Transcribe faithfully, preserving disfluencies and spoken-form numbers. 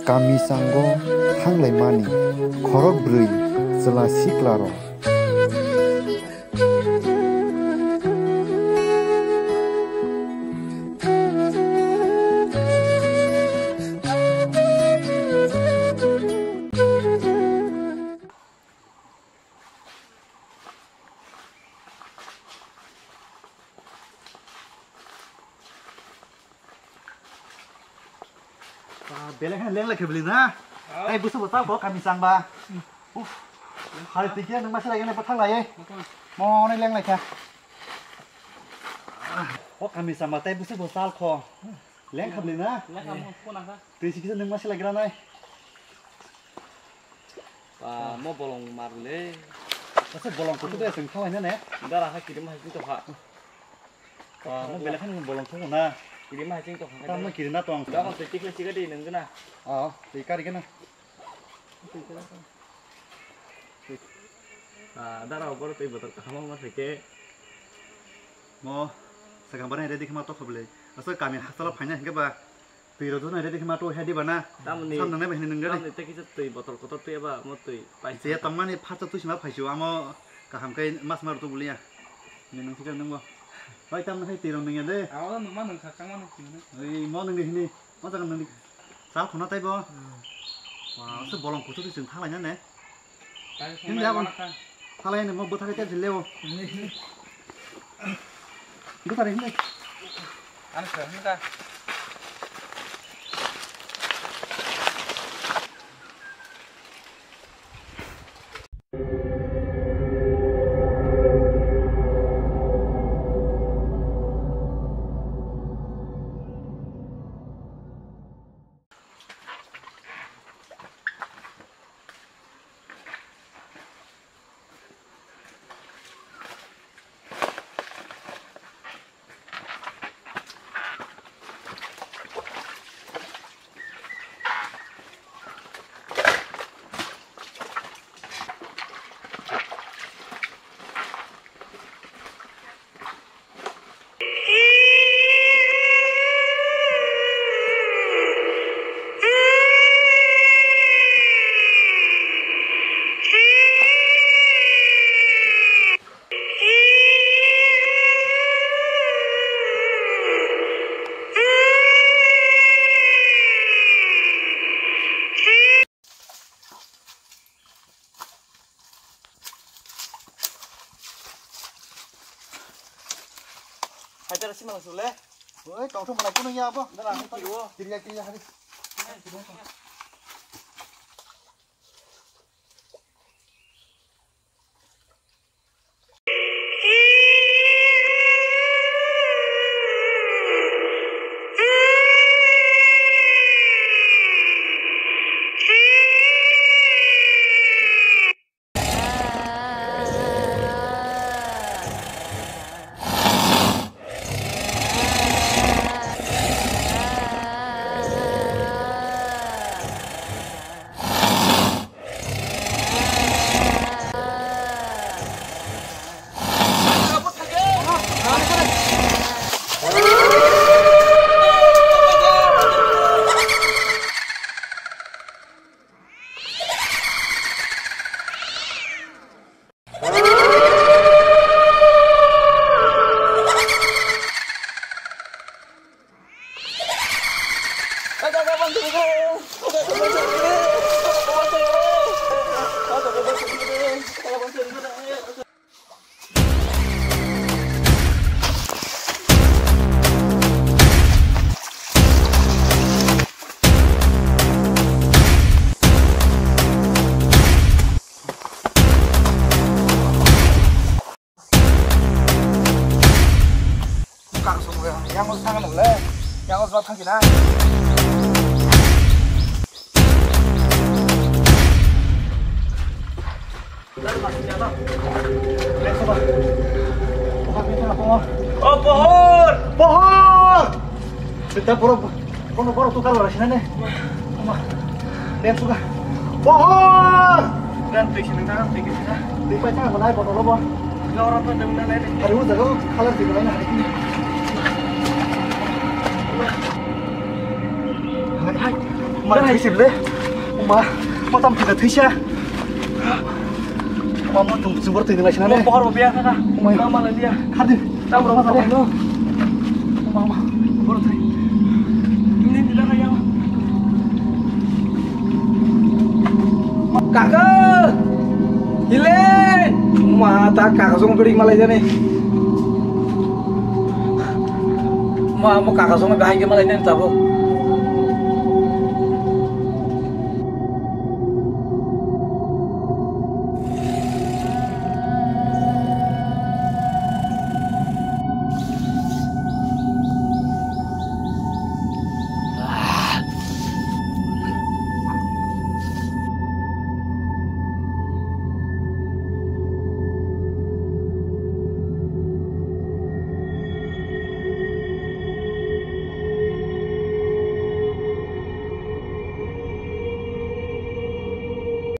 Kamisango thanglaimani khorok bwrwi chwla siklarok. Ba, belai kheno lenglai khe bwlwi na. Tei bwswk bo chao kho kamisang ba. Uf. Hai twi khe nwng masa lai gana pathang lai. Mo ne lenglai kha. O kamisang ba tei bwswk bo chao kho. Leng kha bwlwi na. Leng kha mo phone ang kha. Twi si kisa nwng masa lai gra nai. Ba, mo bolong mar le. Asa bolong kutu de seng thalai na ne. Dara ha kirim ha kitu ha. Ah, mo belai kheno bolong thok na. Kiri ma haching tong. Tamo kiri na tong. Da mo twi tikhle chiga di nung gana. Ah, twi kari gana. Ah, dara obor twi botor kaham ma theke. Mo sakang bana ready khama to khoble. Asa kami hasala phaina hingke ba. Twi rok jona ready khama to hedi bana. Tamni. Sam nang nai ba hini nung gani. Tamni tei kisa twi botor kotor twi aba mo twi pai. Che tongmani phatsa twi sima phaisu amo kaham kai mas mar to bulia. Ni nung thikar nung bo. Bai tam nang kai twi rok nung ya de. Amo nung ma nung kha kang ma nung twi nung. Oi mo nung de hini. Mo jaga nung de. Sal khona tai bo. Wa se bolong kutu twi sing thalai na ne. Himdi abon. Thalai ni mo bwthai khe jil leo. Bwthai himdi. Ano sir himdi. Hajar sima sule. Oi, tongthok mana kuno ya bo. Dara, kiriya, kiriya hari. Kang song yang yang thang le, yang thang kina. O pohor! Pohor! Kita borok, kono borok tukar ora sini ne. Oma. Lihat suka. Pohor! Dan tui sini kan, tui kita. Tui pacar mana, kono lobo. Orang tu dengan lain. Hari udah kau kalah di mana hari ini. Hai, hai. Thwi sibile. Uma, ma tam thwi thwisa. Uma, ma tum chubor thwi nang sina ne. Mo bohor biya kaka. Uma. Ma ma liya. Khadi. Tam ro ma khadi. Uma, uma. Bor thwi. Ini tidak kaya. Kaka. Hile. Uma, ta kaka song beri malai jani. Ma, mo kaka song bahai ke malai jani tabuk.